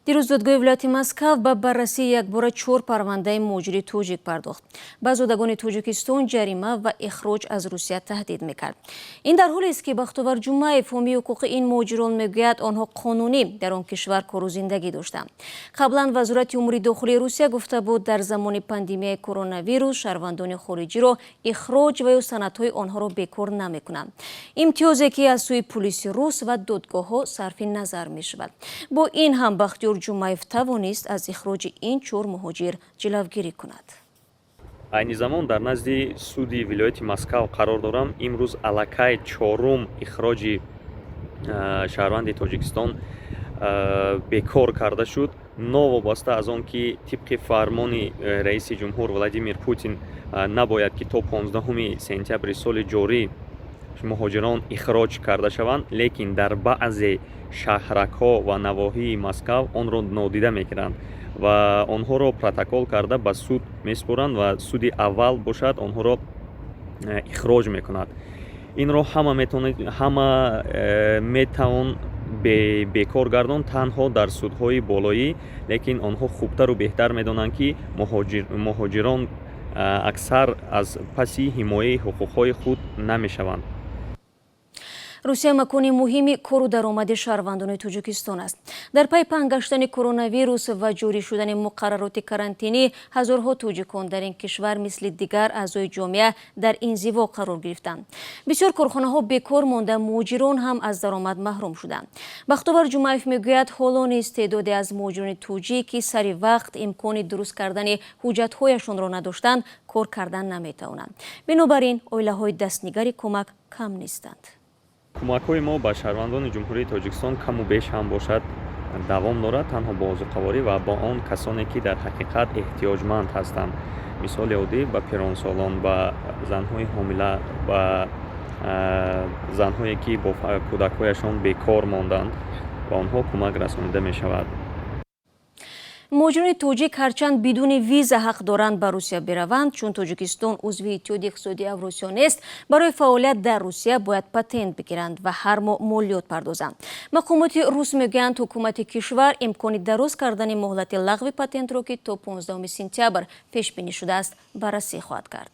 Дирӯз додгоҳи вилояти Москав ба баррасии якбора чор парвандаи муҳоҷири тоҷик пардохт. Ба зодагони Тоҷикистон ҷарима ва ихроҷ аз Русия таҳдид мекард. Ин дар ҳолест, ки Бахтовар Ҷумаев, ҳомии ҳуқуқи ин муҳоҷирон, мегӯяд, онҳо қонунӣ дар он кишвар кору зиндагӣ доштанд. Қаблан Вазорати умури дохилии Русия гуфта буд, дар замони пандемияи коронавирус шаҳрвандони хориҷиро ихроҷ ва ё санадҳои онҳоро бекор намекунанд, имтиёзе ки аз сӯи пулиси рус ва додгоҳҳо сарфи назар мешавад. Бо ин ҳам Бахтиёр Ҷумаев тавонист аз ихроҷи ин чор муҳоҷир ҷилавгирӣ кунад. Айни замон дар назди суди вилояти Москав қарор дорам. Имрӯз аллакай чорум ихроҷи шаҳрванди Тоҷикистон бекор карда шуд. Новобаста аз он ки тибқи фармони раиси ҷумҳур Владимир Путин набояд ки то 15 сентябри соли ҷорӣ муҳоҷирон ихроҷ карда шаванд, лекин дар баъзе шаҳракҳо ва навоҳии Москав онро нодида мегиранд ва онҳоро протокол карда ба суд месупоранд ва суди аввал бошад, онҳоро ихроҷ мекунад. Инро ҳама метавонед, ҳама метавон бекор гардон танҳо дар судҳои болоӣ, лекин онҳо хубтару беҳтар медонанд, ки муҳоҷирон аксар аз паси ҳимояи ҳуқуқҳои худ намешаванд. Русия макони муҳими кору даромади шаҳрвандони Тоҷикистон аст. Дар пайи паҳн гаштани коронавирус ва ҷорӣ шудани муқаррароти карантинӣ ҳазорҳо тоҷикон дар ин кишвар мисли дигар аъзои ҷомеа дар инзиво қарор гирифтанд. Бисёр корхонаҳо бекор монда, муҳоҷирон ҳам аз даромад маҳрум шуданд. Бахтовар Ҷумаев мегӯяд, ҳоло низ теъдоде аз муҳоҷирони тоҷик, ки сари вақт имкони дуруст кардани ҳуҷҷатҳояшонро надоштанд, кор кардан наметавонанд. Бинобар ин оилаҳои дастнигари кӯмак кам нестанд. Кӯмакҳои мо ба шаҳрвандони Ҷумҳурии Тоҷикистон каму беш ҳам бошад, давом дорад, танҳо бо озуқаворӣ ва бо он касоне, ки дар ҳақиқат эҳтиёҷманд ҳастанд. Мисоли оддӣ, ба пиронсолон, ба занҳои ҳомила, ба занҳое, ки бо кӯдакҳояшон бекор монданд, ба онҳо кӯмак расонида мешавад. Муҳоҷирони тоҷик ҳарчанд бидуни виза ҳақ доранд ба Русия бираванд, чун Тоҷикистон узви Иттиҳоди иқтисодии Авросиё нест, барои фаъолият дар Русия бояд патент бигиранд ва ҳар моҳ молиёт пардозанд. Мақомоти рус мегӯянд, ҳукумати кишвар имкони дароз кардани муҳлати лағви патентро, ки то 15 сентябр пешбинӣ шудааст, баррасӣ хоҳад кард.